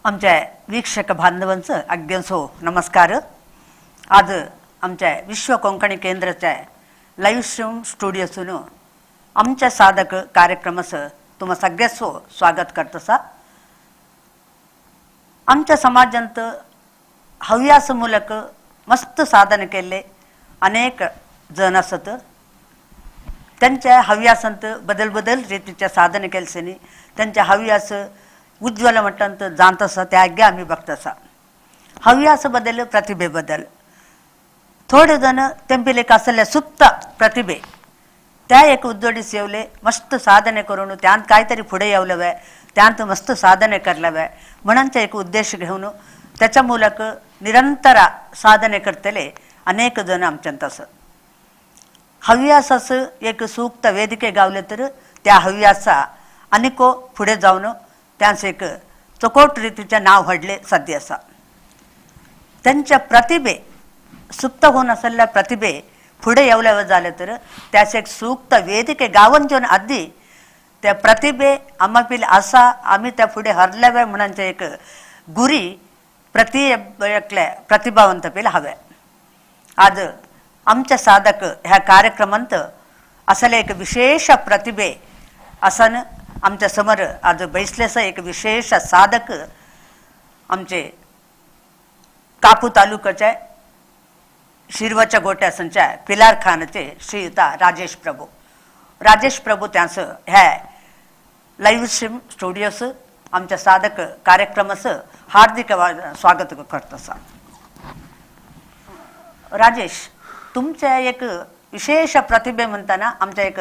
आमच्या वीक्षक बांधवांचं आज्ञांसो नमस्कार. आज आमच्या विश्व कोंकणी केंद्राच्या लाईव्ह स्ट्रीम स्टुडिओसून आमच्या साधक कार्यक्रमाचं तुम्हा सगळ्याचो स्वागत करतसा. आमच्या समाजांत हव्यास मूलक मस्त साधन केल्ले अनेक जण आसत. त्यांच्या हव्यासांत बदल बदल रितीच्या साधन केलसेनी त्यांच्या हव्यास उज्ज्वल मट्टांत जात आसा. त्या आज्ञा आमी बघत आसा. हव्यास बदल प्रतिभे बदल थोडे जण तेंपिलेक आसले सुप्त प्रतिभे त्या एक उज्जडीस येवले मस्त साधने करून त्यांत काहीतरी फुडें येवले त्यांत मस्त साधने करलवे म्हणून एक उद्देश घेवन त्याच्या मूलक निरंतर साधने करतले अनेक जण आमच्यांत आसत. हव्यासास एक सूक्त वेदिके गावले तर त्या हव्यासा अनेको फुडें जावन त्यांचं एक चकोट रितीचें नांव व्हडलें साध्य आसा. त्यांच्या प्रतिभे सुप्त होऊन आसलेल्या प्रतिभे फुडें येवले जाले तर त्याचे एक सूक्त वेदिके गावन जेवन आदी त्या प्रतिभे आमा पील आसा आमी त्या फुडें हरलेवे म्हणून एक गुरी प्रति एकल्या प्रतिभावंत पील हवे. आज आमच्या साधक ह्या कार्यक्रमांत असले एक विशेष प्रतिभे आसन आमच्या समोर आज बैसलेस एक विशेष साधक आमचे कापू तालुक्याच्या शिरवाच्या गोट्यासनच्या पिलारखानाचे श्रीयुता राजेश प्रभू. राजेश प्रभू त्यांचं ह्या लाईव्ह स्ट्रीम स्टुडिओस आमच्या साधक कार्यक्रमाचं हार्दिक स्वागत करत आसा. राजेश, तुमच्या एक विशेष प्रतिभे म्हणताना आमच्या एक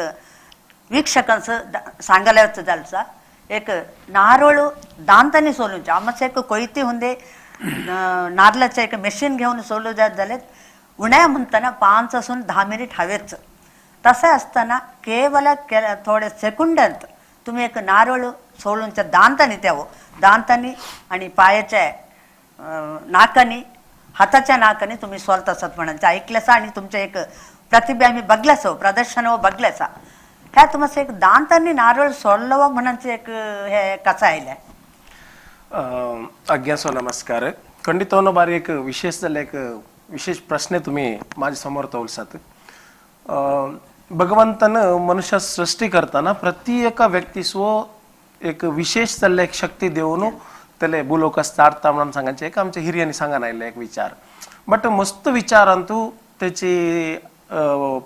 वीक्षकांचं सांगायला जालचा एक नारळ दांतांनी सोलूचे आमचं एक कोयती हुंदे नारळाचं एक मशीन घेऊन सोलू जात जालेत उण्या म्हणताना 5 असून 10 मिनिट हवेच. तसं असताना केवळ थोडे सेकंडात तुम्ही एक नारळ सोलूनच्या दांतांनी त्यावं दांतांनी आणि पायाच्या नाकानी हाताच्या नाकाने तुम्ही सोलत असत म्हणायचं ऐकल्यासा आणि तुमच्या एक प्रतिभे आम्ही बघल्यासो प्रदर्शन बघल्यासा. ह्या तुम्हाला एक दांतांनी नारळ सोडलं म्हणायचं एक हे कसं आयलें? अज्ञासो नमस्कार. खंडितवनो बारी एक विशेष जाल्ले एक विशेष प्रश्न तुम्ही माझ्या समोर तोलसात. भगवंतान मनुष्य सृष्टी करताना प्रति एका व्यक्तीसो एक विशेष जाल्ले एक शक्ती देवन त्याले भूलोकास चाडता म्हणून सांगायचे एक आमच्या हिरियांनी सांगा आयिल्ले एक विचार. बट मस्त विचारांतू त्याची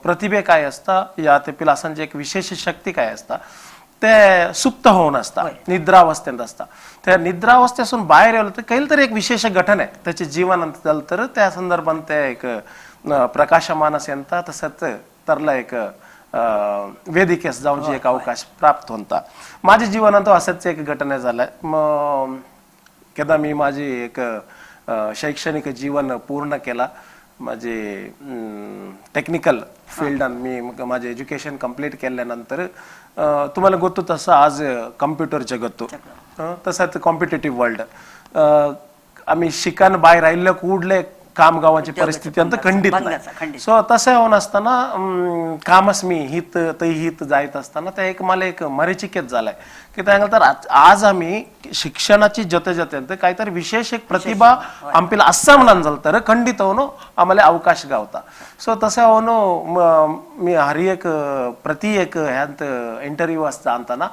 प्रतिभे काय असता या ते पिलासांची एक विशेष शक्ती काय असता ते सुप्त होऊन असता, निद्रावस्थेत असता. त्या निद्रावस्थेसून बाहेर येवलं तर काही तरी एक विशेष घटन आहे त्याचे जीवन जालं तर त्या संदर्भात ते एक प्रकाशमान येता तसंच तरला एक वेदिकेस जावची एक अवकाश प्राप्त होता. माझ्या जीवनात असंच एक घटना झालं. मग केदा मी माझी एक शैक्षणिक जीवन पूर्ण केला, माझे टेक्निकल फील्डान मी माझे एज्युकेशन कंप्लीट केल्यानंतर तुम्हाला गोतू तसं आज कम्प्युटर जगत्तू तसंच कॉम्पिटेटिव्ह वर्ल्ड आम्ही शिकान भायर आयिल्ले कुडले काम गावाची परिस्थिती अंत खंडित नाही. सो तशें होवन आसतना कामच मी हित थंय हित जायत आसतना ते एक मला एक मरीचिकेत जालें की तें तर आज आमी शिक्षणाची जते जते कांय तरी विशेष एक प्रतिभा आमपिला आसा म्हणून जालें तर खंडित होवन आम्हाला अवकाश गावता. सो तशें होवन मी हर एक प्रति एक ह्यांत इंटरव्यू आसता आणताना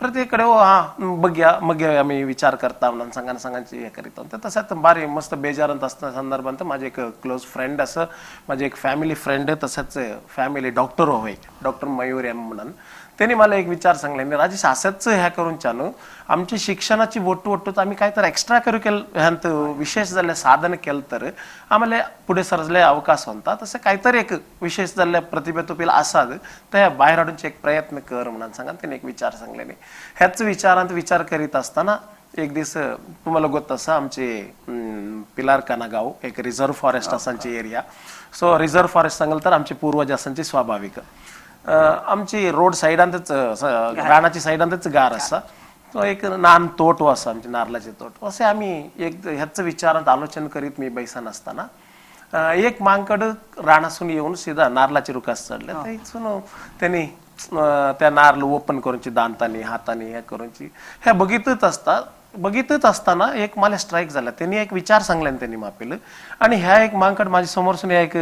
प्रत्येक कडे हा बघया मग आम्ही विचार करता म्हणून सांगा सांगायची हे करीत. तसंच बारी मस्त बेजारांत असता संदर्भात माझे एक क्लोज फ्रेंड असं माझे एक फॅमिली फ्रेंड तसंच फॅमिली डॉक्टर होय डॉक्टर मयूर एम म्हणून त्यांनी मला एक विचार सांगले, राजेश असंच ह्या करून चालू आमची शिक्षणाची वट्टू वट्टूच आम्ही काय तर एक्स्ट्रा करू केलं ह्यांत विशेष जाल्ले साधन केलं तर आम्हाला पुढे सरजले अवकाश होता. तसं काहीतरी एक विशेष जाल्ले प्रतिभे तुपीला आसात त्या भायर हाडूनचे एक प्रयत्न कर म्हणून सांगा त्यांनी एक विचार सांगलेले. ह्याच विचारांत विचार करीत असताना एक दीस तुम्हाला गोत आसा आमचे पिलारखाना गाव एक रिझर्व फॉरेस्ट आसांची एरिया. सो रिझर्व फॉरेस्ट सांगल तर आमचे पूर्वज आसांची स्वाभाविक आमची रोड सायडांतच रानाची सायडांतच गार आसा. तो एक नान तोट आसा आमचे नारलाचे तोट. असे आमी एक ह्याच विचारांत आलोचन करीत मी बैसान आसतना एक मांकड रानासून येवन सीधा नारलाचे रुखास चडले. थंयसून त्यांनी त्या नारल ओपन करूनची दांतांनी हातांनी हे करूनची हे बघितच आसता बघितच असताना एक मला स्ट्राईक झाला. त्यांनी एक विचार सांगले त्यांनी मापेल आणि ह्या एक मांकड माझ्या समोरसून एक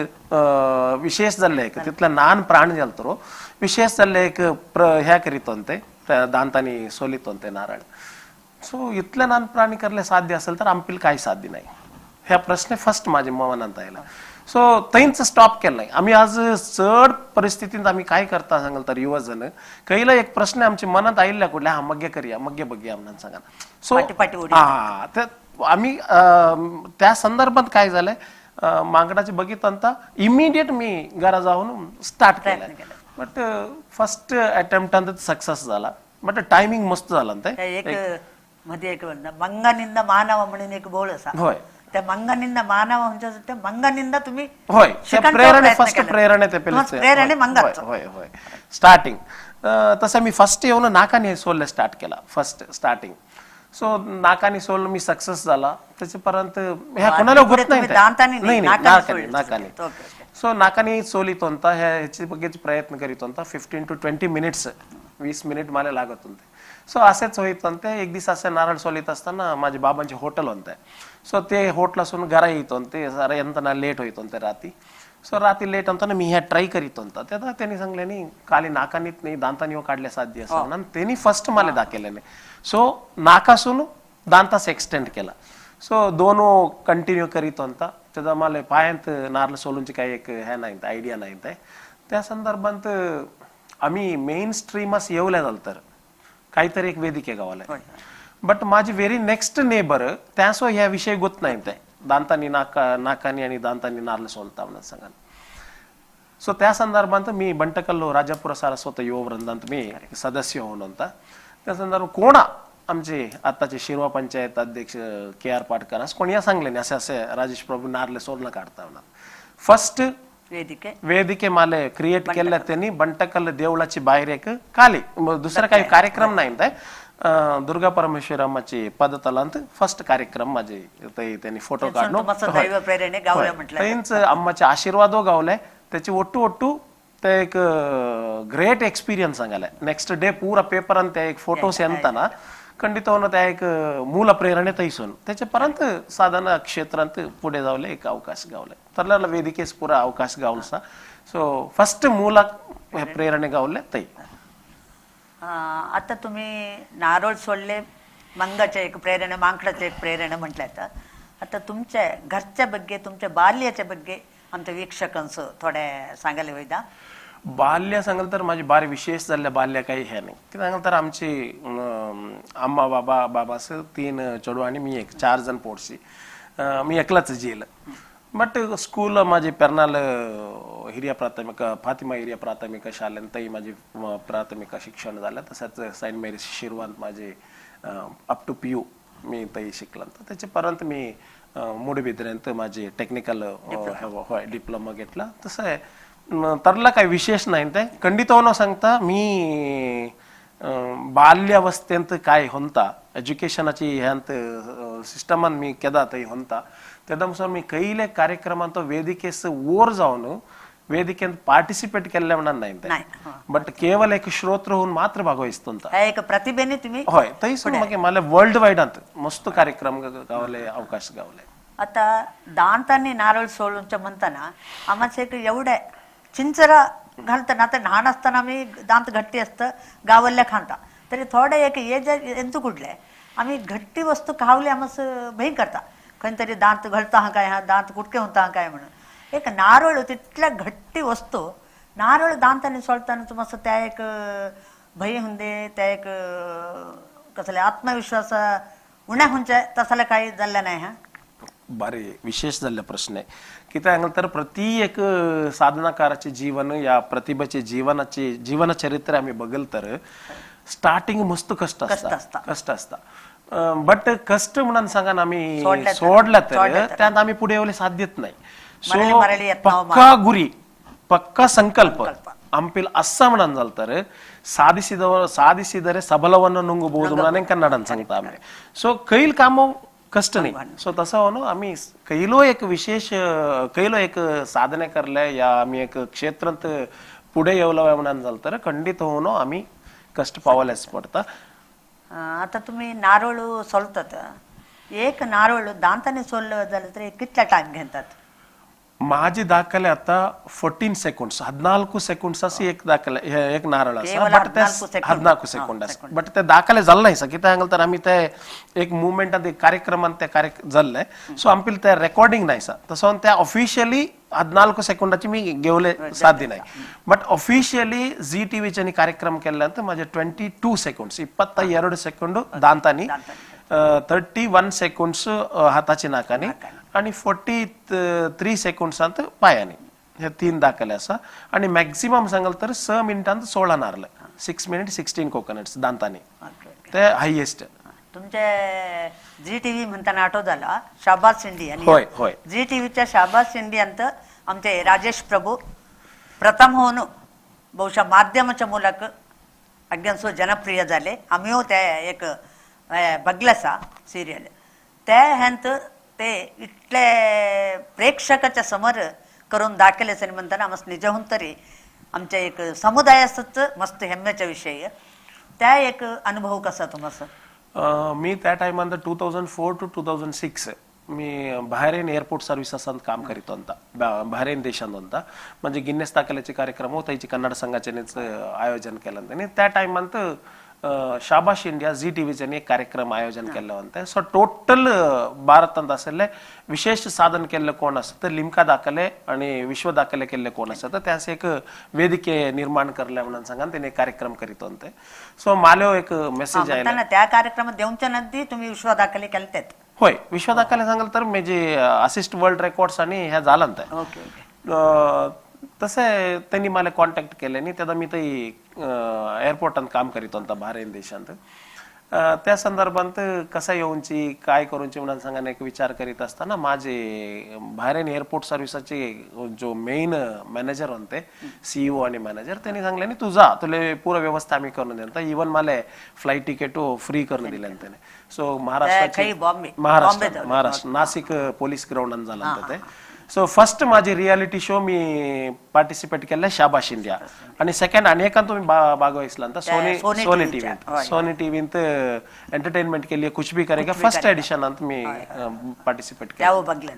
विशेष जाल्ले एक तिथला नान प्राणी जाल तर विशेष जाल्ले एक ह्या करीत होते दांतानी सोलित होते नारळ. सो इतले नान प्राणी करले साध्य असेल तर आमपील काही साध्य नाही ह्या प्रश्न फर्स्ट माझ्या मनात आयला. सो थंयच स्टॉप केलाय. आम्ही आज चड परिस्थितीत आम्ही काय करता सांगाल तर युवा जण कैला एक प्रश्न आमच्या मनात आयिल्ल्या कुठल्या हा मग्य करूया मग्य बघूया म्हणून सांगा. सो हा आम्ही त्या संदर्भात काय झालंय मांगडाचे बघितता इमिडिएट मी घरा जाऊन स्टार्ट केलं. बट फर्स्ट अटेम्प्टांत सक्सेस झाला. बट टायमिंग मस्त झाला. एक मध्ये एक मंगानिंदा मानव म्हणून एक बोल असा होय त्या मंगानिंदा मानव म्हणजे त्या मंगानिंदा तुम्ही होय प्रेरणा फर्स्ट प्रेरणा ते प्रेरणा मंगाचं होय होय स्टार्टिंग. तसं मी फर्स्ट येऊन नाकाने सोलले स्टार्ट केला फर्स्ट स्टार्टिंग. सो नाकाने सोल मी सक्सेस झाला. त्याच्यापर्यंत ह्या कोणाला उगत नाही नाही नाकाने नाकाने. सो नाकाने सोलित होता ह्या ह्याची बघायचे प्रयत्न करीत होता. 15 to 20 minutes 20 minute मला लागत होते. सो असेच होईत होते. एक दिवस असे नारळ सोलित असताना माझ्या बाबांचे होटल होते. सो ते होटल असून घरा येत होते सारा यंतना लेट होईत होते रात्री. सो रात्री लेट होता मी ह्या ट्राय करीत होता. त्या त्यांनी सांगले नाही काली नाकानीत नाही दांतानी काढले साध्य असं म्हणून त्यांनी फर्स्ट मला दाखवले नाही. सो नाकासून दांतास एक्सटेंड केला. सो दोनो कंटिन्यू करीत होता. त्याचा मला पायांत नारळ सोलूनची काही एक ह्या नाही आयडिया नाही. त्या संदर्भात आम्ही मेन स्ट्रीमस येवल्या झालं तर काहीतरी एक वेदिके गावाला. बट माझी व्हेरी नेक्स्ट नेबर त्यासो ह्या विषय गोत नाही ते दांतानी नाकानी आणि दांतानी नारळ सोलता म्हणून सांगा. सो त्या संदर्भात मी बंटकल्लो राजापुर सारस्वत युव वृंदांत मी सदस्य होऊन होता. त्या संदर्भात कोणा आमचे आताचे शिरवा पंचायत अध्यक्ष के आर पाटकर असं कोणी या सांगले नाही असे असे राजेश प्रभू नारळ सोलणं काढता म्हणून. फर्स्ट वेदिके माले क्रिएट केलं त्यांनी बंटकल देवळाची बाहेर एक काली दुसरा काही कार्यक्रम नाही दुर्गा परमेश्वरामाची पदतलांत फर्स्ट कार्यक्रम माझे त्यांनी फोटो काढलो. त्यांच अम्माचे आशीर्वाद गावलाय त्याची ओट्टू ओट्टू ते एक ग्रेट एक्सपिरियन्स सांगायला. नेक्स्ट डे पुरा पेपरान त्या एक फोटोस येताना खंडित होणं त्या एक मूल प्रेरणे तैसून त्याच्यापर्यंत साधना क्षेत्रांत पुढे जावले एक अवकाश गावले तर वेदिकेस पुरा अवकाश गावलसा. सो फर्स्ट मूल प्रेरणे गावले तै. आता तुम्ही नारळ सोडले मंगाचे एक प्रेरणा मांकडाचे एक प्रेरणा म्हटलं तर आता तुमच्या घरच्या ಬಗ್ಗೆ तुमच्या बाल्याच्या ಬಗ್ಗೆ आमच्या वीक्षकांचं थोडे सांगायला होईदा. बाल्य सांगाल तर माझी बारी विशेष जाल्ल्या बाल्य काही हे नाही. कितें सांगाल तर आमची अम्मा बाबा बाबास 3 चेडू आणि मी एक 4 जण पोटशी मी एकलाच जेल. बट स्कूल माझे पेर्नाल हिरिया प्राथमिक फातिमा हिरिया प्राथमिक शाळेत थंय माझे प्राथमिक शिक्षण झालं. तसंच सेंट मेरीज शिरवांत माझे अप टू PU मी थंय शिकला. त्याचे पर्यंत मी मुडबिद्रेंत माझे टेक्निकल होय डिप्लोमा घेतला. तसं आहे तरला काही विशेष नाही ते खंडित सांगता मी बाल्यावस्थेंत काय होता एज्युकेशनाची ह्यांत सिस्टमान मी केदा थंय होता तेदा मी कैले कार्यक्रमांत वेदिकेस ओर जावन वेदिकेंत पार्टिसिपेट केल्ले म्हणून नाही ते. बट केवल एक श्रोत्र होऊन मात्र भागवहिस्तंत एक प्रतिभेने तुम्ही होय थंयसून मागीर मला वर्ल्ड वायडांत मस्त कार्यक्रम गावले अवकाश गावले. आता दांतांनी नारळ सोडूनच्या म्हणताना आमचे एक एवढे चिंचरा घालताना आता लहान असताना आम्ही दांत घट्टी असतं गावल्ल्या खांता तरी थोडे एक ये जे ಎಂತು कुडले आम्ही घट्टी वस्तू खावली आमस भंय करता खंय तरी दांत घळता हा काय हा दांत कुटके होता हा काय म्हणून एक नारळ तितल्या घट्टी वस्तू नारळ दांतांनी सोडताना तुम्हाला त्या एक भय हुंदे त्या एक कसले आत्मविश्वास उण्या हुंचे तसले काही जाल्ले नाही. हा बारे विशेष जाल्ले प्रश्न आहे. कितें सांगलें तर प्रति एक साधनाकाराचे जीवन या प्रतिभेचे जीवनाचे जीवनचरित्र आम्ही बघल तर स्टार्टिंग मस्त कष्ट असता कष्ट असता. बट कष्ट म्हणून सांगा आम्ही सोडला तर त्यात आम्ही पुढे येवले साध्यत नाही. सो पक्का गुरी पक्का संकल्प ಅಂಪಿಲ್ ಅಸ್ಸ म्हणून झालं तर ಸಾಧಿಸಿದರೆ ಸಬಲವನ್ನು ನುಂಗಬಹುದು म्हणून कन्नडान सांगता आम्ही. सो कैल काम कष्ट नाही. सो तसं आम्ही कैलो एक विशेष कैलो एक साधने करले या आम्ही एक क्षेत्रांत पुढे येवलो म्हणून झालं तर खंडित होऊन आम्ही कष्ट पावलेच पडता. आता तुम्ही नारळ सोलतात, एक नारळ दांताने सोललं जाल्यार तर कितला टाइम घेतात? माझे दाखले आता 14 सेकंड्स, 14 सेकंड्स अशी एक दाखले, एक नारळ आसा, बट ते 14 सेकंड आसा, बट ते दाखले जाल्ले नाय कित्याक सांगलें तर आमी ते एक मुवमेंटांत एक कार्यक्रमांत ते कार्य जाल्ले, सो आमकां ते रेकॉर्डिंग नाय आसा, तसो ते ऑफिशियली 14 सेकंडाची मी घेवले साध्य नाही, बट ऑफिशियली झी टीव्हीच्यानी कार्यक्रम केल्ल्यान माझे 22 सेकंड्स, 22 सेकंड दांतांनी, 31 सेकंड्स हाताच्या नाकानी आणि 43 सेकंड्सांत पायांनी, हे 3 दाखले आसा. आणि मॅक्झिमम सांगल तर 6 मिनिटांत 16 नारळ, 6 मिनिट 16 कोकोनट्स दांतांनी, ते हायेस्ट. तुमचे झी टीव्ही म्हणताना आठव झाला शाबास इंडिया. होय होय, झी टीव्हीच्या शाबास इंडियांत आमचे राजेश प्रभू प्रथम होऊन बहुशा माध्यमाच्या मुलाक अग्यांसो जनप्रिय झाले. आम्ही ते एक बघलेसा सिरियल, त्या ह्यांत ते इतले प्रेक्षकाच्या समोर करून दाखयले आनी म्हणताना आमस निजहून तरी आमच्या एक समुदायाचंच मस्त हेम्मेचा विषय. त्या एक अनुभव कसा तुम्हाला? मी त्या टायमान 2004 to 2006 me Bahrain airport सर्व्हिसेसांत काम करीत होता, बहरेन देशांत होता. म्हणजे गिन्नेस दाखल्याचे कार्यक्रम होता, कन्नड संघाचेच आयोजन केलं आणि त्या टायमांत शाबाश इंडिया झी टीव्हीच्यानी एक कार्यक्रम आयोजन केलं होतं. सो टोटल भारतांत आशिल्ले विशेष साधन केल्ले कोण आसा तर लिमका दाखले आणि विश्व दाखले केल्ले कोण आसा तर त्यास एक वेदिके निर्माण करले म्हणून सांगा तेणे कार्यक्रम करीत होते. सो माल्यो एक मेसेज आयला त्या कार्यक्रमात देवच्या नदी तुम्ही विश्व दाखले केलतेत. होय, विश्व दाखले सांगाल तर म्हणजे असिस्ट वर्ल्ड रेकॉर्ड्स आणि ह्या झालं. तसे त्यांनी मला कॉन्टॅक्ट केले आणि तेन्ना मी थंय एअरपोर्टांत काम करीत होता बहरेन देशांत. त्या संदर्भात कसा येवची काय करूची म्हणून सांगा एक विचार करीत असताना माझे बहरेन एअरपोर्ट सर्व्हिसाचे जो मेन मॅनेजर होते, सीईओ आणि मॅनेजर, त्यांनी सांगले नी तू जा, तुला पूर्ण व्यवस्था आम्ही करून दिली. इवन मला फ्लाईट तिकीट फ्री करून दिले त्याने. सो महाराष्ट्राचे महाराष्ट्र महाराष्ट्र नाशिक पोलीस ग्राउंडात झालं ते. सो फर्स्ट माझी रियालिटी शो मी पार्टिसिपेट केले शाबाश इंडिया आणि सेकंड अनेकांत तुम्ही भागवसला सोनी सोनी टीव्ही, सोनी टीव्हींत एंटरटेनमेंट के लिए कुछ भी करेगा फर्स्ट एडिशनांत मी पार्टिसिपेट केलं. बघले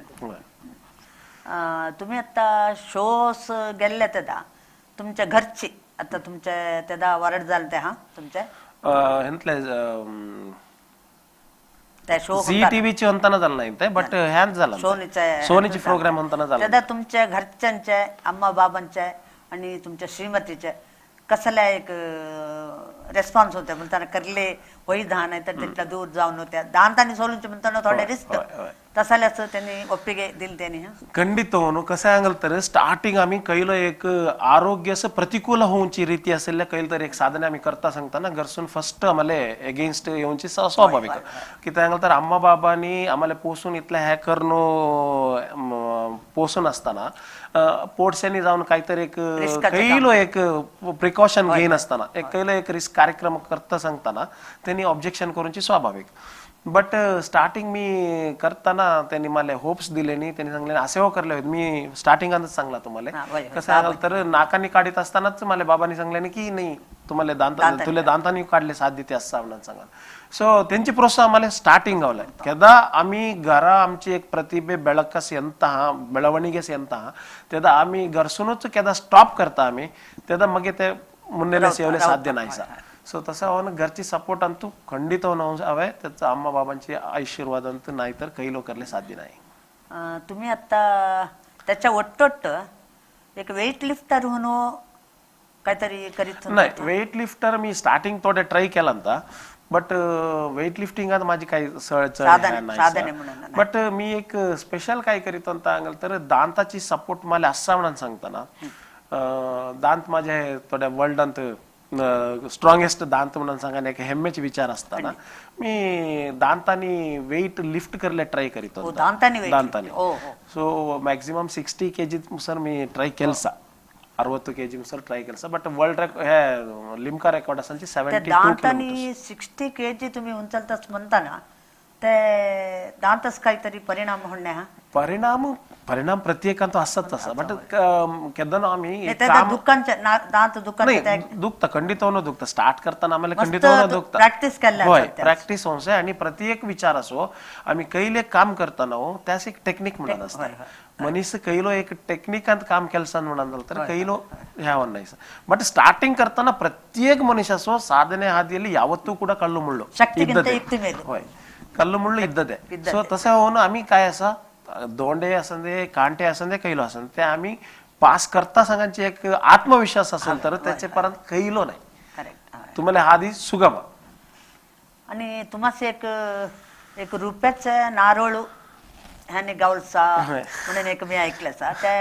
तुम्ही आता शोस गेले तेदा तुमच्या घरची आता तुमच्या तेदा वरड झालं ते हा तुमच्या हेंतले झी टीव्हीची म्हणताना झालं नाही ते, बट ह्यांत झालं सोनीचे प्रोग्राम म्हणताना झालं. दादा तुमच्या घरच्यांच्या अम्मा बाबांच्या आणि तुमच्या श्रीमतीच्या कसला एक रेस्पॉन्स होता म्हणताना करले होई धान आहे तर तिथला दूर जाऊन होत्या दांतांनी सोलून म्हणताना थोडे रिस्क तसाल्याच त्यांनी ಒಪ್ಪಿಗೆ दिली त्यांनी. ಖಂಡಿತವನು कसे सांगल तर स्टार्टिंग आम्ही कैलो एक आरोग्याचं प्रतिकूल होऊची रीती असेल कैल तर एक साधने आम्ही करता सांगताना घरसून फर्स्ट आम्हाला एगेन्स्ट येऊनची स्वाभाविक किती सांगल तर अम्मा बाबांनी आम्हाला पोसून इथलं हे करणं पोसून असताना पोटस्यांनी जाऊन काहीतरी एक कैलो एक प्रिकॉशन घेईन असताना एक कैलो एक रिस्क कार्यक्रम करता सांगताना त्यांनी ऑब्जेक्शन करूनची स्वाभाविक. बट स्टार्टिंग मी करताना त्यांनी मला होप्स दिले नाही, त्यांनी सांगले असे हो करले होते. मी स्टार्टिंगातच सांगला तुम्हाला कसं सांगाल तर नाकानी काढीत असतानाच मला बाबांनी सांगले नाही की नाही तुम्हाला दांत तुला दांतांनी काढले साथ देते असं म्हणून सांगा. सो त्यांची प्रोत्साहन आम्हाला स्टार्टिंग गावलाय. केदा आम्ही घरा आमची एक प्रतिभे ಬೆಳಕಸ್ ಎಂತಹ ಬೆಳವಣಿಗೆಸ್ ಎಂತಹ तेदा आम्ही घरसूनच केदा स्टॉप करता आम्ही तेदा मगे ते मुन्नेले सेवले साध्य नाही सा. सो तसं ಅವನ घरची सपोर्ट अंतू खंडित हवे त्याचा अम्मा बाबांची आशीर्वाद अंतू नाही तर काही लोकांना साध्य नाही. तुम्ही आता त्याच्या ಒಟ್ಟೊಟ್ಟು एक वेट लिफ्टर म्हणून काहीतरी करीत नाही. वेट लिफ्टर मी स्टार्टिंग थोडे ट्राय केला होता बट वेट लिफ्टिंगात माझी काही नाही. बट मी एक स्पेशल काय करीत होता सांगाल तर दांताची सपोर्ट मला असा म्हणून सांगताना दांत माझे थोड्या वर्ल्डांत स्ट्रॉंगेस्ट दांत म्हणून सांगा एक हेम्मेचे विचार असताना मी दांतांनी वेट लिफ्ट करले ट्राय करीत होतो दांतांनी. सो मॅक्झिमम 60 kg sir मी ट्राय केलसा, 60 kg sir try केलसा. बट वर्ल्ड हे लिमका रेकॉर्ड असांची 72 दांतांनी 60 kg तुम्ही उंचलताच म्हणताना ते दांतच काहीतरी परिणाम होणे हा परिणाम परिणाम प्रत्येकांत असत असा, बट केदनो आमी दुखता, खंडितवनो दुखता. स्टार्ट करताना आम्हाला खंडितवनो दुखता, प्रॅक्टिस केल्ले, होय प्रॅक्टिस होवसे. आणि प्रत्येक विचार असो आमी कैले काम करताना त्यास एक टेक्निक म्हणून असता. मनीस कैलो एक टेक्निकांत काम केलसान म्हणून जाल तर कैलो ह्यावन नाही. बट स्टार्टिंग करताना प्रत्येक मनुष्यासो ಸಾಧನೆ ಹಾದಿಯಲ್ಲಿ ಯಾವತ್ತೂ ಕೂಡ ಕಲ್ಲು ಮುಳ್ಳು ಇದ್ದದೆ, होय कल्लू मुಳ್ಳು ಇದ್ದದೆ. सो तसे होऊन आम्ही काय असा दोंडे असंदे कांटे असंदे कैलो असंदे ते आम्ही पास करता सांगांची एक आत्मविश्वास असेल तर त्याचे परत कैलो नाही, तुम्हाला हादी सुगम. आणि तुम्हाला एक एक रुपयाचं नारळ ह्याने गावलसा म्हणून एक मी ऐकलं सा, ते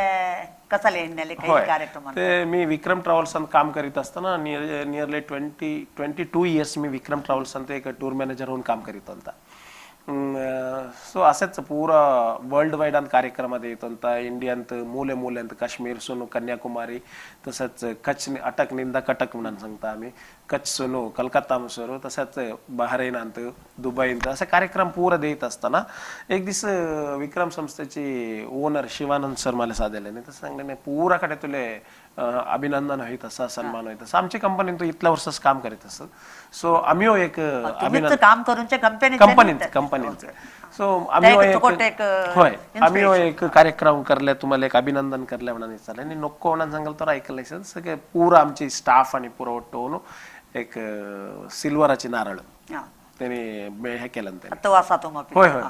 कसाले येण्याले काही कार्यक्रम? ते मी विक्रम ट्रॅव्हल्स काम करीत असताना नियरली 22 इयर्स मी विक्रम ट्रॅव्हल्स एक टूर मॅनेजर होऊन काम करीत होता. सो असेच पूरा वर्ल्ड वाईड अंत कार्यक्रम येत इंडियांत ಮೂಲೆ ಮೂಲೆ ಅಂತ ಕಾಶ್ಮೀर सुनो कन्याकुमारी तसंच कच्छ अटकनिंद कटक म्हणून सांगता आम्ही, कच्छ सुनो कलकत्ता मुसरो तसंच बहरेन अंत दुबई अंत असे कार्यक्रम पूरा देत असताना एक दिवस विक्रम संस्थेची ओनर शिवानंद सर मला साधले नाही, तसं सांगले नाही पूराकडे तुले अभिनंदन होईत असा सन्मान होईत असा, आमची कंपनी तू इतल्या वर्षाच काम करीत असत. सो आम्ही एक अभिनंदन काम करूनचे कंपनी कंपनीचे सो आम्ही होय आम्ही एक कार्यक्रम करले तुम्हाला एक अभिनंदन करले म्हणून चालेल. आणि नको म्हणून सांगाल तर ऐकलं सगळे पुरा आमची स्टाफ आणि पुरा ಒಟ್ಟು एक सिल्वराची नारळ त्याने हे केलं. होय होय.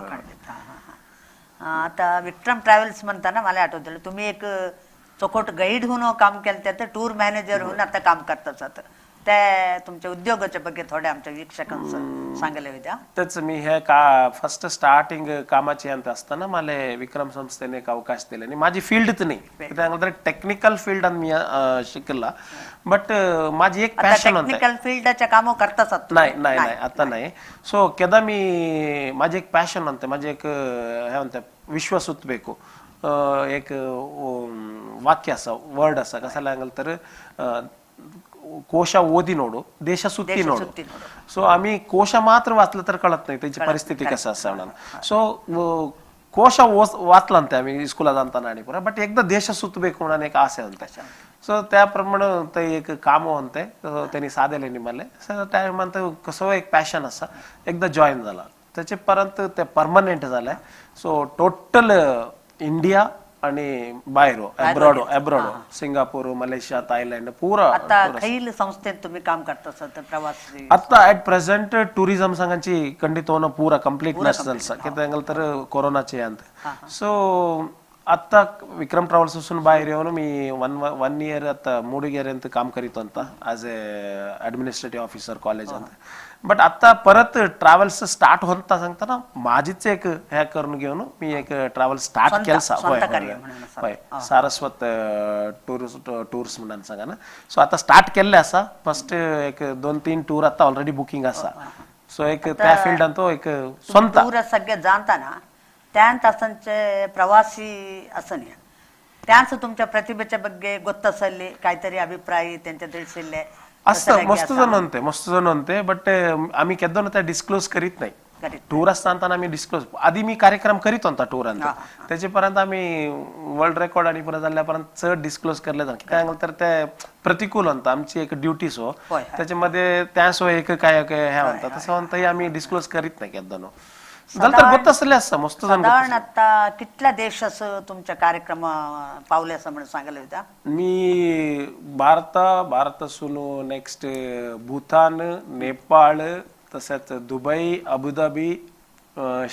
आता विक्रम ट्रॅव्हल्स म्हणताना मला आठवतं तुम्ही एक चोखट गाईड होऊन काम केलं, तर टूर मॅनेजर होऊन आता काम करतात, त्या तुमच्या उद्योगाच्या ಬಗ್ಗೆ थोडे आमच्या वीक्षकांना सांगायला होत्या. तेच मी हे का फर्स्ट स्टार्टिंग कामाचे ಅಂತ असताना मला विक्रम संस्थेने एक अवकाश दिले आणि माझी फील्डच नाही तर टेक्निकल फील्ड मी शिकला, बट माझी एक पॅशन होते. टेक्निकल फील्डच्या काम करताच नाही नाही नाही आता नाही. सो केदा मी माझी एक पॅशन म्हणते, माझे एक हे म्हणते विश्व सुतಬೇಕು एक वाक्य असा वर्ड असा कसा सांगाल तर कोಶ ಓದಿ ನೋಡು ದೇಶ ಸುತ್ತಿ ನೋಡು. सो आम्ही कोಶ मात्र वाचलं तर कळत नाही त्याची परिस्थिती कसं असं म्हणून. सो कोಶ वाचलं आम्ही स्कूला जाताना आणि पुरा, बट एकदा देश सुतಬೇಕು म्हणून एक आशೆ होते. सो त्याप्रमाणे ते एक काम होते त्यांनी साधले निमाले. सो त्या म्हणतं कसं एक पॅशन असा एकदा जॉईन झाला त्याचे परंत ते परमनंट झालंय. सो टोटल इंडिया आणि बाहेर abroad abroad Singapore Malaysia Thailand पुरा. आता खैल संस्थेत तुम्ही काम करता सर प्रवासी? आता ॲट प्रेझेंट टुरिझम संघाची खंडित होणं पुरा कंप्लीट नसेल किती तर कोरोनाचे अंत. सो आता विक्रम ट्रॅव्हल्स असून बाहेर येऊन मी वन इयर आता 3 इयर अंत काम करीत होता as a administrative officer college अंत. बट आता परत ट्रॅव्हल्स स्टार्ट होता सांगताना माझीच एक हे करून घेऊन मी एक ट्रॅव्हल स्टार्ट केलं. होय होय सारस्वत टूर्स म्हणून सांगा ना. सो आता स्टार्ट केले असा फर्स्ट एक 2-3 टूर आता ऑलरेडी बुकिंग असा. सो एक त्या फील्ड तो एक स्वतः सगळे जाणताना त्यांत असंचे प्रवासी असं त्यांचं तुमच्या प्रतिभेच्या ಬಗ್ಗೆ ಗೊತ್ತಸಲ್ಲಿ काहीतरी अभिप्राय त्यांच्या ತಿಳಿಸಿल्ले असतं मस्त जण म्हणते मस्त जण म्हणते. बट आम्ही केदोन त्या डिस्क्लोज करीत नाही. टूर असताना आम्ही डिस्क्लोज आधी मी कार्यक्रम करीत होता टूर त्याच्यापर्यंत आम्ही वर्ल्ड रेकॉर्ड आणि परत झाल्यापर्यंत चढ डिस्क्लोज करले जाणार काय तर ते प्रतिकूल होता आमची एक ड्युटीच हो त्याच्यामध्ये त्या सोय एक काय काय हे म्हणतात तसं म्हणताही आम्ही डिस्क्लोज करीत नाही केदोन तर गोत असं मस्त. साधारण आता कितल्या देशाचं तुमच्या कार्यक्रम पावले असं म्हणून सांगायला होता? मी भारत भारतासून नेक्स्ट भूतान नेपाळ तसेच दुबई अबुधाबी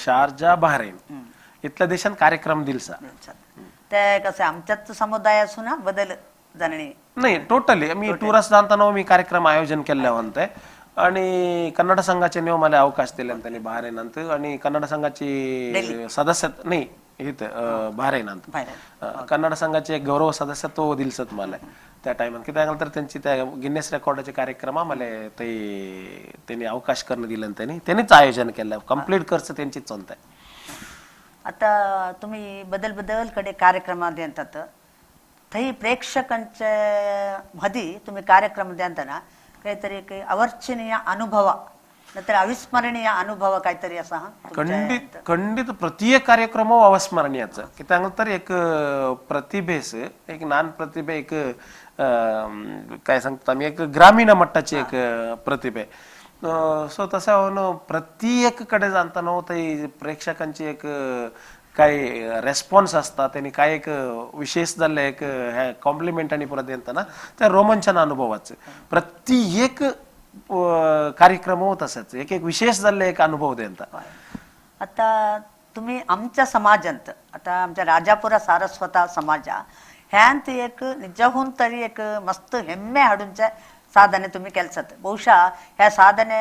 शारजा बहरेन इथल्या देशात कार्यक्रम दिलसा. ते कसं आमच्याच समुदाय असून बदल जाणे नाही टोटली मी टुरिस्ट जाताना मी कार्यक्रम आयोजन केले होते आणि कन्नड संघाचे नियम मला अवकाश दिले त्यांनी बहरेन अंत आणि कन्नड संघाची सदस्य नाही इथं बहरेन अंत कन्नड संघाचे एक गौरव सदस्यत्व दिलसत मला त्या टायमात की तर त्यांची त्या गिन्नेस रेकॉर्डाचे कार्यक्रम मला ते त्यांनी अवकाश करणं दिलं त्यांनी त्यांनीच आयोजन केलं कंप्लीट खर्च त्यांचीच होत. आता तुम्ही बदल बदल कडे कार्यक्रम देतात थंय प्रेक्षकांच्या मध्ये तुम्ही कार्यक्रम देताना काहीतरी काही अवर्चनीय अनुभव नंतर अविस्मरणीय अनुभव काहीतरी असा? खंडित खंडित प्रत्येक कार्यक्रम अविस्मरणीयच. कित्याक तर एक प्रतिभेस एक नान प्रतिभे एक काय सांगता आमी एक ग्रामीण मट्टाची एक प्रतिभे. सो तसं प्रत्येक कडे जाता न्हू ते प्रेक्षकांची एक काय रेस्पॉन्स असता त्यांनी काय एक विशेष जाल्ले एक कॉम्प्लिमेंट आणि पुरा देताना त्या रोमांचन अनुभवाचे प्रत्येक कार्यक्रम होत तसंच एक एक विशेष जाल्ले एक अनुभव देता. आता तुम्ही आमच्या समाजांत आता आमच्या राजापुरा सारस्वता समाजा ह्यांत एक निजहून तरी एक मस्त हेम्मे हाडूनचे साधने तुम्ही केलसात. ಬಹುಶಃ ह्या साधने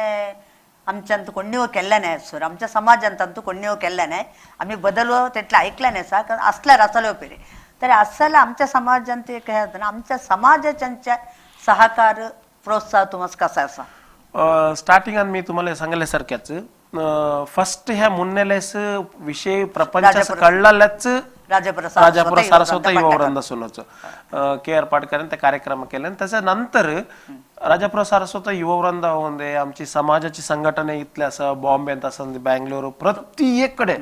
आमच्यांत कोण्णीव केल्ले नाही सर, आमच्या समाजांत अंतू कोण्णीव केल्ले नाही, आम्ही बदलव तितलें ऐकलें नाही सा, कारण असल्यार आसलो पेरे तर असल्यार आमच्या समाजांत एक हे जाता. आमच्या समाजाच्या सहकार प्रोत्साह तुमकां कसा आसा? स्टार्टिंगान मी तुम्हाला सांगले सारख्याच फर्स्ट ह्या मुन्नेलेस विषय प्रपंचास कळलाच राजापुर सारस्वत युववृंद सुनोच के आर पाटकर ते कार्यक्रम केले. त्याच्या नंतर राजापुर सारस्वत युववृंद होऊन आमची समाजाची संघटना इथले असं बॉम्बे असं बँगलोर प्रत्येककडे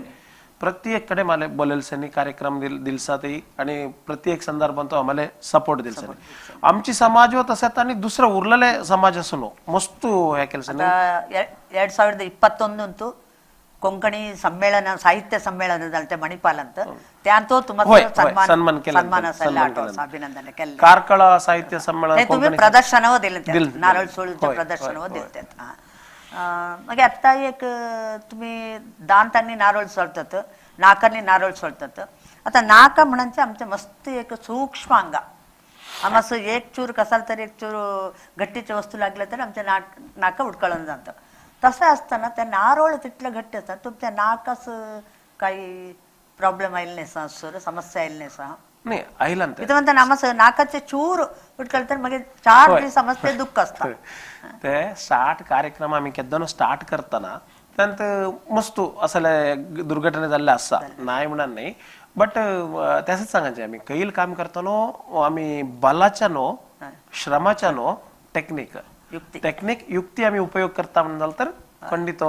प्रत्येककडे मला बोलेलसांनी कार्यक्रम दिलसा ते आणि प्रत्येक संदर्भात आम्हाला सपोर्ट दिलसा. आमची समाज तसंच आणि दुसरं उरलेले समाज असो मस्त हे केलं. 2021 ಅಂತೂ ಕೊಂಕಣಿ ಸಮ್ಮೇಳನ ಸಾಹಿತ್ಯ ಸಮ್ಮೇಳನ जालते ಮಣಿಪಾಲ್ ಅಂತ त्यांतो तुम्हाला सन्मान अभिनंदन केले. ಕಾರ್ಕಳ ಸಾಹಿತ್ಯ ಸಮ್ಮೇಳನ तुम्ही प्रदर्शनव दिले, नारळ सोळूचे प्रदर्शनव दिले. मागीर आत्ता एक तुम्ही दांतांनी नारळ सोलतात, नाकांनी नारळ सोलतात. आता नाका म्हणजे आमचे मस्त एक सूक्ष्म अंगा आम एक चूर कसाल तर एक चूर घट्टीचे वस्तू लागले तर आमच्या नाका उडकळून जातं. तसं असताना त्या नारळ तितलं घट्ट असतात तुमच्या नाकास काही प्रॉब्लेम आयले नाही सर, समस्या आयली नाही सा? नाही आयला इथं म्हणता ना नाकाचे चूर उडकळतात तर मागीर 4 दीस समजते दुःख असता. ते स्टार्ट कार्यक्रम आम्ही केद्दानो स्टार्ट करताना त्यांत मस्त असले दुर्घटना जाल्ले आसा नाही म्हणून नाही, बट तसंच सांगायचे आम्ही कैल काम करताना आम्ही बलाच्या नो श्रमाच्या नो टेक्निक टेक्निक युक्ती आम्ही उपयोग करता म्हणून तर खंडित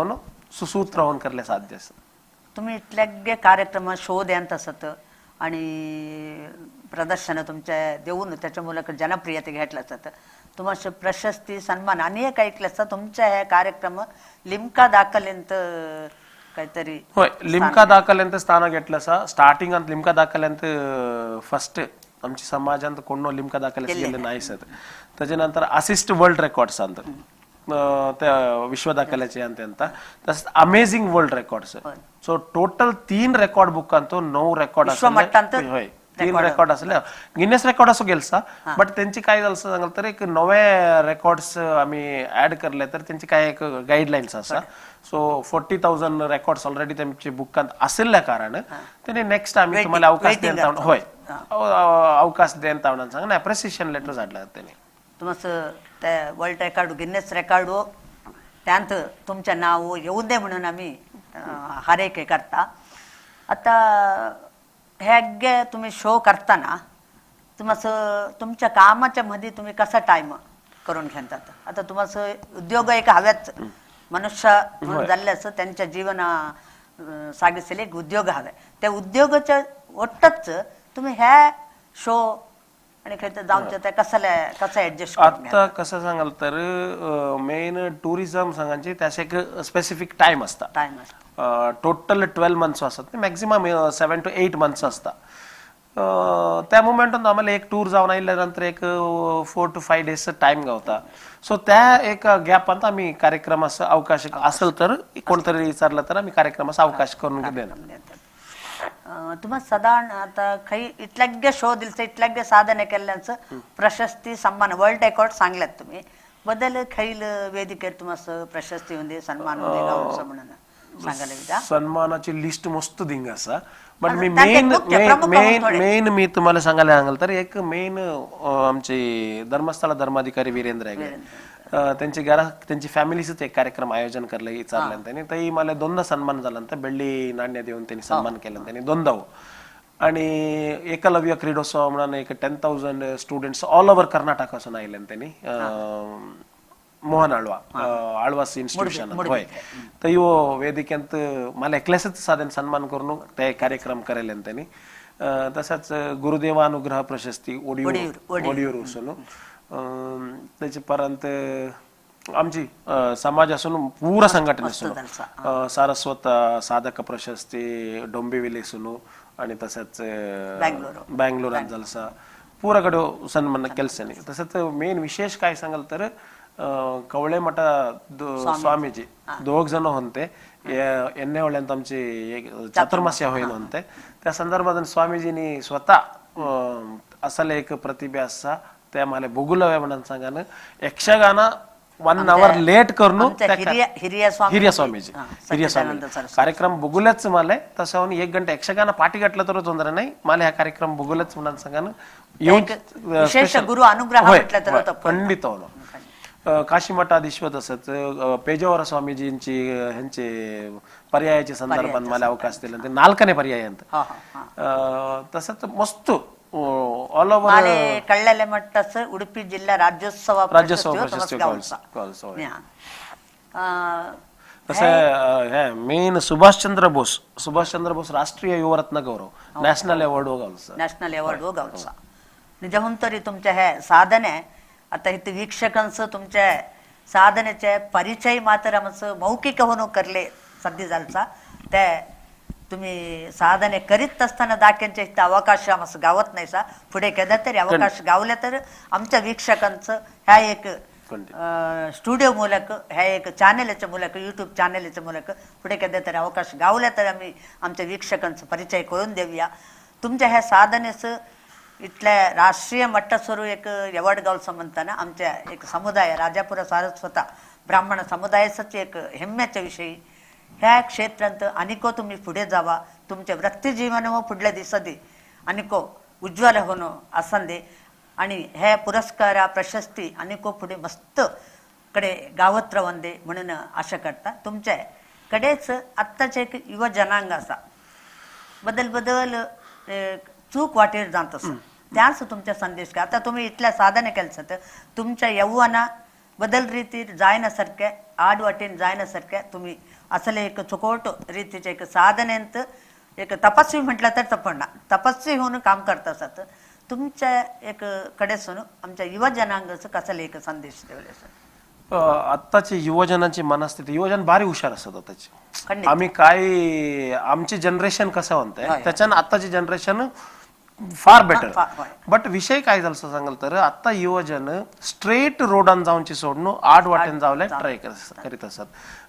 सुसूत्र होऊन करले साध्य. तुम्ही इतले कार्यक्रम शोध यांत असत आणि प्रदर्शन तुमच्या देऊन त्याच्यामुळे जनप्रियते घेतलं असतं. तुम्हाला प्रशस्ती सन्मान अनेक ऐकलं असतं तुमच्या हे कार्यक्रम लिमका दाखलेंत काहीतरी? होय, लिमका दाखलेंत स्थान घेतलं असा स्टार्टिंग अंत लिमका दाखलेंत फर्स्ट आमच्या समाजांत कोण लिमका दाखले गेले नाही सर. त्याच्यानंतर असिस्ट वर्ल्ड रेकॉर्ड्स अंत त्या विश्व दाखल्याचे ಅಂತ तसंच amazing world records. So total 3 record book अंतो 9 रेकॉर्ड असले. 3 रेकॉर्ड असले गिनेस रेकॉर्ड असो गेलसा, बट त्यांची काय झालं सांगाल तर एक नवे रेकॉर्ड्स आम्ही ऍड करले तर त्यांची काय एक गाईडलाईन्स असा. सो 40,000 रेकॉर्ड्स ऑलरेडी त्यांचे बुकांत आशिल्ल्या कारण त्यांनी नेक्स्ट आम्ही तुम्हाला अवकाश देता होय अवकाश देता म्हणून सांगा अप्रिसिएशन लेटर धाडला त्यांनी. तुमचं त्या वर्ल्ड रेकॉर्ड गिन्नेस रेकॉर्ड त्यांत तुमच्या नाव येऊ दे म्हणून आम्ही हरेक हे करता. आता हे तुम्ही शो करताना तुम्हाला तुमच्या कामाच्या मध्ये तुम्ही कसा टाइम करून घेतात? आता तुम्हाला उद्योग एक हव्याच मनुष्य म्हणून जाल्ले असं त्यांच्या जीवन सागिसले एक उद्योग हवे, त्या उद्योगाच्या ಒಟ್ಟच तुम्ही ह्या शो आणि खंय जावचे ते कसले कसं ऍडजस्ट? आता कसं सांगाल तर मेन टुरिझम सांगायचे त्याचे एक स्पेसिफिक टाइम असता, टोटल 12 मंथ्स असतात, मॅक्झिमम 7 to 8 months असता. त्या मुमेंटान आम्हाला एक टूर जावन आयल्या नंतर एक 4 to 5 days time गावता. सो त्या एक गॅपांत आम्ही कार्यक्रमास अवकाश असेल तर कोणतरी विचारलं तर आम्ही कार्यक्रमास अवकाश करून देणार. तुम्हाला साधारण आता काही इतल्यागे शो दिलसे इतल्यागे साधने केल्ल्याचं प्रशस्ती सन्मान वर्ल्ड रेकॉर्ड सांगल्यात तुम्ही बदल खैल वेदिकेर तुम्हाला प्रशस्ती होते सन्मान होते म्हणून सांगायला विदा? सन्मानाची लिस्ट मस्त दिंग असा, बट मी मेन मेन मेन मी तुम्हाला सांगायला सांगाल तर एक मेन आमचे धर्मस्थळ धर्माधिकारी वीरेंद्र हेगडे त्यांची घरा त्यांची फॅमिलीच एक कार्यक्रम आयोजन करले विचारलं त्यांनी तरी मला दोनदा सन्मान झाला ಅಂತ ಬೆಳ್ಳಿ ನಾಣ್ಯ देऊन त्यांनी सन्मान केला त्यांनी दोनदा. आणि एकलव्य क्रीडोत्सव म्हणून एक 10,000 स्टुडंट्स ऑल ओव्हर कर्नाटकासून आयले त्यांनी मोहन आಳ್वा, आಳ್वास इन्स्टिट्यूशन. होय, तर यो वेदिके अंत मला एकल्यासच साधन सन्मान करून ते कार्यक्रम करेल त्यांनी. तसंच गुरुदेवानुग्रह प्रशस्ती ओडियूर ओडियूर असून, त्याचे परंत आमची समाज असून पुरा संघटन असून सारस्वत साधक प्रशस्ती डोंबिवली असून आणि तसंच बँगलोरात जलसा पुरा कडे सन्मान केलसनी. तसंच मेन विशेष काय सांगाल तर कवळे मठ स्वामीजी दोघ जण होते एन्ने ಅಂತ आमची चातुर्मास्य होईन होते. त्या संदर्भात स्वामीजींनी स्वतः असल एक प्रतिभा असा त्या मला बघुलवे म्हणून सांगान यक्षगान 1 our late करून हिरिया स्वामीजी हिरिया स्वामी कार्यक्रम बघुलेच मला तसं 1 घंटा यक्षगान पाठी घातलं तर ತೊಂದರೆ नाही, मला हा कार्यक्रम बघुलेच म्हणून सांगान येऊन विशेष गुरु अनुग्रह म्हटलं तर खंडित. काशी मठाधीश्वर तसंच पेजावर स्वामीजींची ह्यांचे पर्यायाचे संदर्भात मला अवकाश दिला ते 4ನೇ पर्याय ಅಂತ. तसंच मस्त ऑल ओव्हर कळलेले मट्टस उडुपी जिल्हा राज्योत्सव राज्योत्सव प्रशस्ती. तसं हे मेन सुभाषचंद्र बोस, सुभाषचंद्र बोस राष्ट्रीय युवरत्न गौरव नॅशनल अवॉर्ड गावचा, नॅशनल अवॉर्ड गावचा. निज तरी तुमच्या हे साधने आता इथे वीक्षकांचं तुमच्या साधनेचे परिचय मात्र आमचं मौखिक होऊन करले सध्या जालचा ते तुम्ही साधने करीत असताना दाक्यांच्या इथं अवकाश आमचं गावत नाही सा पुढे केदा तरी अवकाश गावले तर आमच्या वीक्षकांचं ह्या एक स्टुडिओ ಮೂಲಕ ह्या एक चॅनलच्या ಮೂಲಕ यूट्यूब चॅनलच्या ಮೂಲक पुढे केदा तरी अवकाश गावले तर आम्ही आमच्या वीक्षकांचा परिचय करून देऊया. तुमच्या ह्या साधनेचं इथल्या राष्ट्रीय मट्टास्वरू एक अवॉर्ड गावचं म्हणताना आमच्या एक समुदाय राजापुರ सारस्वत ब्राह्मण समुदायाचंच एक हेम्म्याच्या विषयी ह्या क्षेत्रांत अनेको तुम्ही पुढे जावा, तुमचे वृत्तीजीवन पुढल्या दिसदी अनेको उज्ज्वल होणं असंदे आणि ह्या पुरस्कार प्रशस्ती अनेको पुढे मस्त कडे गावत रावंदे म्हणून आशा करता. तुमच्या कडेच आत्ताचे एक युवा जनांग असा बदल बदल चूक वाटेर जात असं त्याच तुमच्या संदेश का आता तुम्ही इथल्या साधने केलं तर तुमच्या यौवना बदल रीती जायनासारख्या आड वाटेन जायनासारख्या तुम्ही असले एक चोकोट रीतीचे एक साधनेंत एक तपस्वी म्हटलं तर तपणा तपस्वी होऊन काम करत असत तुमच्या एक कडेसून आमच्या युवा जनांगाचं कसले एक संदेश देवले सर? आत्ताचे युवजनांची मनस्थिती, युवजन भारी हुशार असतात आताचे. आम्ही काय आमची जनरेशन कसं म्हणतंय त्याच्यानं आत्ताची जनरेशन फार बेटर. बट विषय काय झालं सांगाल तर आता युवजन स्ट्रेट रोडान जाऊनची सोडून आड वाटेन जावले ट्राय करीत असत.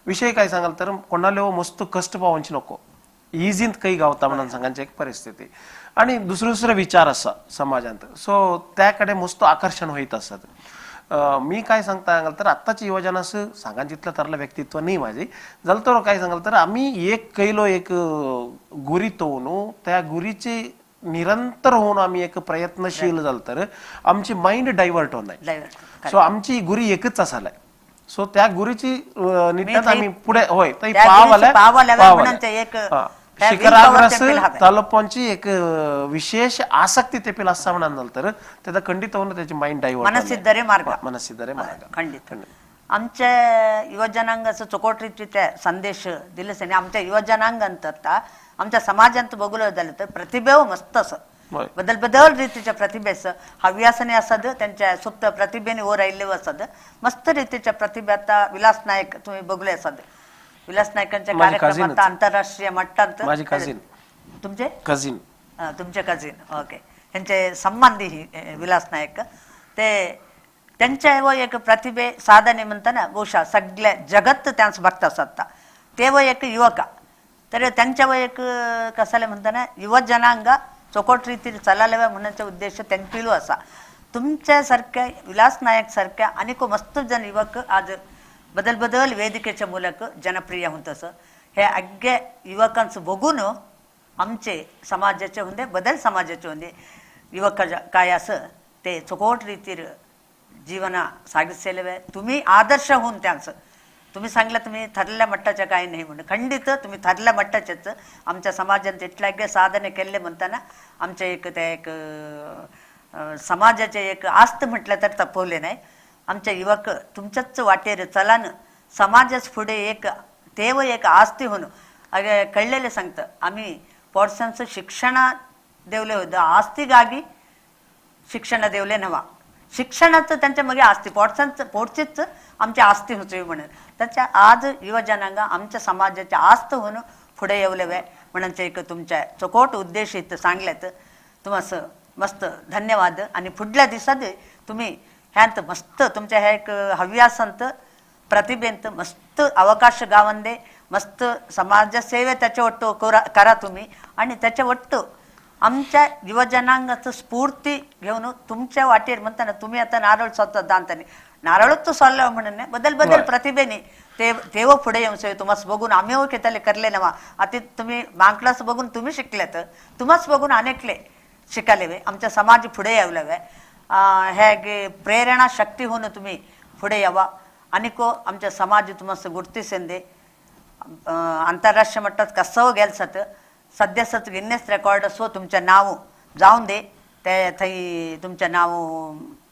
विषय काय सांगाल तर कोणाला मस्त कष्ट पावूनची नको, इझींत काही गावता म्हणून सांगायची एक परिस्थिती आणि दुसरे दुसरे विचार असा समाजांत, सो त्याकडे मस्त आकर्षण होईत असत. मी काय सांगता सांगाल तर आत्ताच्या युवजनास सांगा जितलं तरलं व्यक्तित्व नाही माझी झालं तर काय सांगाल तर आम्ही एक कैलो एक गुरी तोवून त्या गुरीचे निरंतर होऊन आम्ही एक प्रयत्नशील झालं तर आमची माइंड डायव्हर्ट होणार. सो आमची गुरी एकच असालाय, सो त्या गुरीची निट्टात आम्ही पुढे होय शिखराग्रस तालुपांची एक विशेष आसक्ती ते असा म्हणून झालं तर त्याचा खंडित होऊन त्याची माइंड डायव्हर्ट मनसिद्धरे मार्ग, मनसिद्धरे मार्ग खंडित. आमच्या युवजनांगाचं चोकोट रीती संदेश दिलेच आणि आमच्या युवजनांग आता आमच्या समाजांत बघलं झालं तर प्रतिभेव मस्त असं बदल बदल रीतीच्या प्रतिभेचं हव्यासने असद त्यांच्या सुप्त प्रतिभेने वर राहिले असद मस्त रीतीच्या प्रतिभे. आता विलास नायक तुम्ही बघले असद, विलास नायकांच्या कार्यक्रमात आंतरराष्ट्रीय मट्टांत तुमचे कझिन, तुमचे कझिन ओके त्यांचे संबंधी विलास नायक ते त्यांच्या व एक प्रतिभे साधने म्हणताना ಬಹುಶಃ सगळ्या जगत त्यांचं बघता असतात ते व एक युवक तर त्यांच्या व एक कसाले म्हणताना युवा जनांग चोकोट रीती चालावे म्हणण्याचा उद्देश त्यांपिलो असा. तुमच्यासारख्या विलास नायक सारख्या अनेक मस्त जण युवक आज बदल बदल वेदिकेच्या ಮೂಲಕ जनप्रिय होत असं हे अग्गे युवकांचं बघून आमचे समाजाचे होंदे बदल समाजाचे होंदे युवक काय असं ते चोकोट रीतीर जीवन सागिसलेले तुम्ही आदर्श होऊन त्यांचं तुम्ही सांगलं तुम्ही ठरलेल्या मट्टाच्या काही नाही म्हणून खंडित तुम्ही ठरल्या मट्टाच्याच आमच्या समाजात इतल्या साधने केले म्हणताना आमच्या एक त्या एक समाजाचे एक आस्त म्हटलं तर तपवले नाही. आमचे युवक तुमच्याच वाटेर चलान समाजच फुडें एक तेव एक आस्ती होऊन हागे कळ्ळेले सांगता आमी पोर्सन्स शिक्षण देवले होतं आस्तिಗಾಗಿ शिक्षण देवले नवा शिक्षणाचं त्यांच्या मागे आस्ती पोटसांचं पोटचीच आमची आस्ती होती म्हणून त्याच्या आज युवजनांग आमच्या समाजाच्या आस्त होऊन पुढे येवलेवे म्हणून एक तुमच्या चोकोट उद्देश इथं सांगल्यात तुम्हाला मस्त धन्यवाद. आणि पुढल्या दिवसात तुम्ही ह्यांत मस्त तुमच्या ह्या एक हव्यासंत प्रतिभेंत मस्त अवकाश गावंदे मस्त समाजसेवे त्याच्या ಒಟ್ಟು करा तुम्ही आणि त्याच्या ಒಟ್ಟು आमच्या युवजनांगाचं स्फूर्ती घेऊन तुमच्या वाटेर म्हणताना तुम्ही आता नारळ स्वतः दांताने नारळच सोडलं म्हणून बदल बदल प्रतिभेने ते तेव पुढे येऊन सोय तुम्हाला बघून आम्ही हो केतले करले नवा आता तुम्ही मांकडाच बघून तुम्ही शिकल्यात तुम्हाच बघून अनेकले शिकाले आमच्या समाज पुढे यावले हे प्रेरणा शक्ती होऊन तुम्ही पुढे यावा अनेको आमच्या समाज तुम्हाला गुर्तिसेंदे आंतरराष्ट्रीय मट्टात कसं गेलसत सद्यसच गिन्नेस रेकॉर्ड असो तुमच्या नाव जाऊन दे ते थंय तुमच्या नाव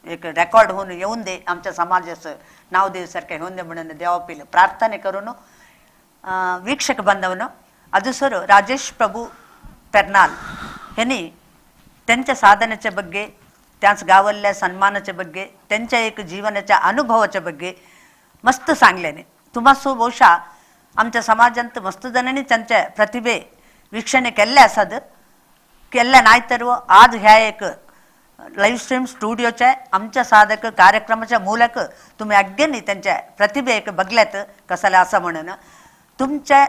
एक रेकॉर्ड होऊन येऊन दे आमच्या समाजाचं नाव देवसारखे होऊन दे म्हणून देवापील प्रार्थने करून वीक्षक बांधवनं अजूसर राजेश प्रभू पेर्नाल ह्यांनी त्यांच्या साधनेच्या ಬಗ್ಗೆ त्याच गावल्ल्या सन्मानाच्या ಬಗ್ಗೆ त्यांच्या एक जीवनाच्या अनुभवाच्या ಬಗ್ಗೆ मस्त सांगल्याने तुम्हासो ಬಹುಶಃ आमच्या समाजांत मस्त जणांनी त्यांच्या प्रतिभे वीक्षणे केल्ले आसात केल्ले नाही तर आज ह्या एक लाईव्ह स्ट्रीम स्टुडिओच्या आमच्या साधक कार्यक्रमाच्या ಮೂಲಕ तुम्ही अग्गेनी त्यांच्या प्रतिभे बघल्यात कसाला असं म्हणून तुमच्या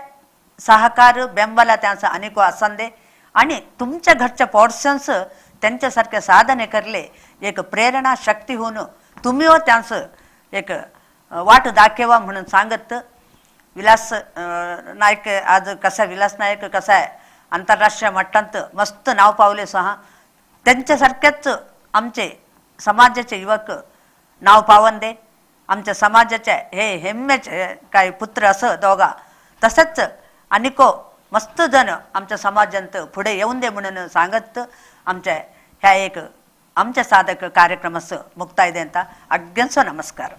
सहकार बेंबला त्यांचा अनेको असंदे आणि तुमच्या घरच्या पोर्शन्स त्यांच्यासारखे साधने करले एक प्रेरणा शक्ती होऊन तुम्ही हो त्यांचं एक वाट दाखवा म्हणून सांगत विलास नायक आज कसा विलास नायक कसा आहे आंतरराष्ट्रीय मट्टांत मस्त नाव पावले सहा त्यांच्यासारख्याच आमचे समाजाचे युवक नाव पावंदे आमच्या समाजाचे हे हेम्मेचे काय पुत्र असं दोघा तसंच अनेको मस्त जण आमच्या समाजांत पुढे येऊन दे म्हणून सांगत आमच्या ह्या एक आमच्या साधक कार्यक्रमाचं मुक्ताय देता अग्यांचो नमस्कार.